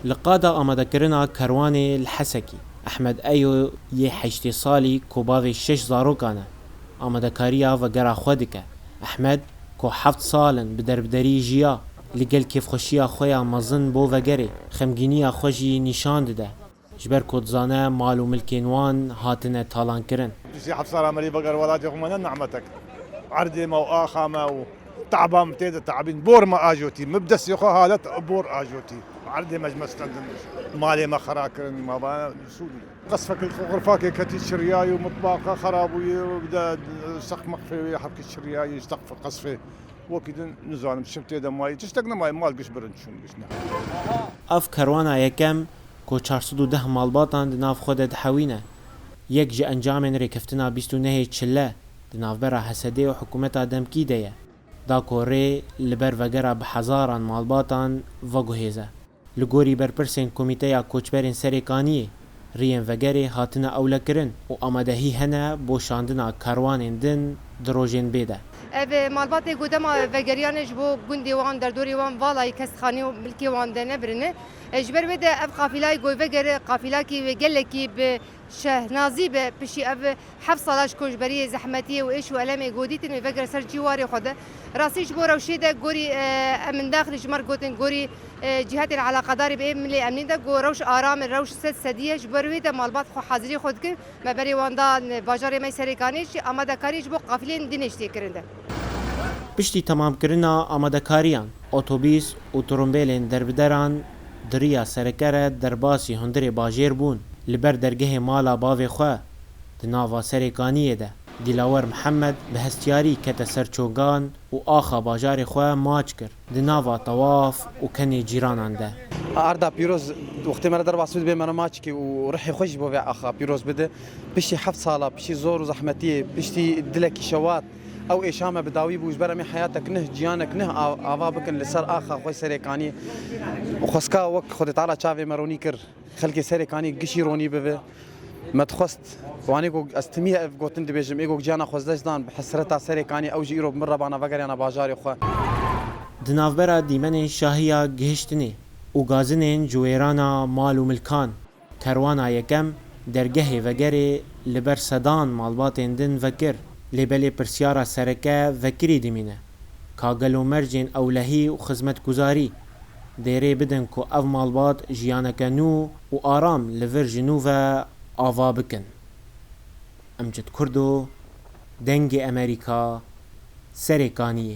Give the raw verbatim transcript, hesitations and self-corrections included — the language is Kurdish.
Li qada amadekirina kerwanê li Hesekî, Ehmed Eyo yê heştê salî ku bavê şeş zarokan e, amadekariya vegera xwe dike. Ehmed ku heft sal in bi derbiderî jiya, li gel kêfxweşiya xwe ya mezin bo vegerê, xemgîniya xwe jî nîşan dide. Ji ber ku dizane mal û milkên wan hatine talankirin. Piştî heft sala me lê veger welatê xwe me ne nehmetek. Erdê me û axa me û taban tê de tabîn. Bor me ajotî. Me bi destê xwe halet bor ajotî. Erdê me ji me stendin. Malê me xera kirin. Ma ba Sûrî. Qesfek li xurfakê ketî çiriyayî û mitbaxa xera bûyî û bi de seqf meqfê wê hevkî çiriyayî, seqf qesfê. Wekî din nizanim çi tê de mayî. Tiştek nemayî, mal giş birin çûn giş ne. Ev kerwana yekem ku çar sed û deh malbatan di nav xwe de dihewîne. Yek ji encamên rêkeftina bîst û nehê Çile di navbera H S D û hikûmeta demkî de ye. Da ku rê li ber vegera bi hezaran malbatan veguhêze. Li gorî berpirsên Komîteya Koçberên Serêkaniyê, riyên vegerê hatine ewlekirin û amadehî hene bo şandina kerwanên din di rojên bê de. Ev malbatê ku dema vegeriyan e ji bo gundê wan, derdorê wan, valayî kes di xanî û milkê wan de nebirine. E, ji ber wê de ev qafîlayê ku veger, qafîlakî wê gelekî bi şehnazî be, piştî ev heft sala ji koçberiyê, zehmetiyê û êş û elemê ku dîtin wê vegere ser cîwarê xwe de. Rastî ji bo rewşê de gorî, e, em min daxilî ji me re gotin, gorî, e, cîhatên eleqedarê bi ê milê emnî de ku rewş aram e, rewş sed sedî ye, ji ber wê de malbat xwe hazirî xwe dikin. Me berê wan da bajarê me Serêkanê jî amadekarî ji bo qafilên dinê jî tê kirin de. Piştî temamkirina amadekariyan, otobîs û tirimbêlên derbideran di riya sereke re derbasî hundirê bajêr bûn. Li ber dergehê mala bavê xwe di nava Serêkaniyê de Dîlawer Mihemed bi hestiyarî kete ser çogan û axa bajarê xwe maç kir. Di nava tewaf û kenê cîranan de. Arda pîroz, wextê me re derbas bide, bê me re maçkî û rihê xwe jî bo vê axa pîroz bide. Piştî heft sala, piştî zor û zehmetiyê, piştî dilekî şewat, ew êşa me bi dawî bû, ji ber em ê heyatek neh, ciyanek neh av-, ava bikin li ser axa xwe Serêkanî. Xwestka wek Xwedê Teala çavê me ronî kir, xelkê Serêkanî gişî ronî bibe. Me dixwest, wanê ku ez timî ev gotin dibêjim, ê ku ciyana xwe ji dest dan, bi hesreta Serêkanî, ew jî îro bi min re bana vegeriyana bajarê xwe. Di navbera dîmenên şahiya gihiştinê û gazinên ciwêrana mal û milkan, kerwana yekem dergehê vegerê li ber sedan malbatên din vekir, lê belê pirsyara sereke vekirî dimîne. Ka gelo mercên ewlehî û xizmetguzarî dê rê bidin ku ev malbat jiyaneke nû û aram li vir ji nû ve ava bikin. Emcid Kurdo, Dengê Emerîka, Serêkaniyê.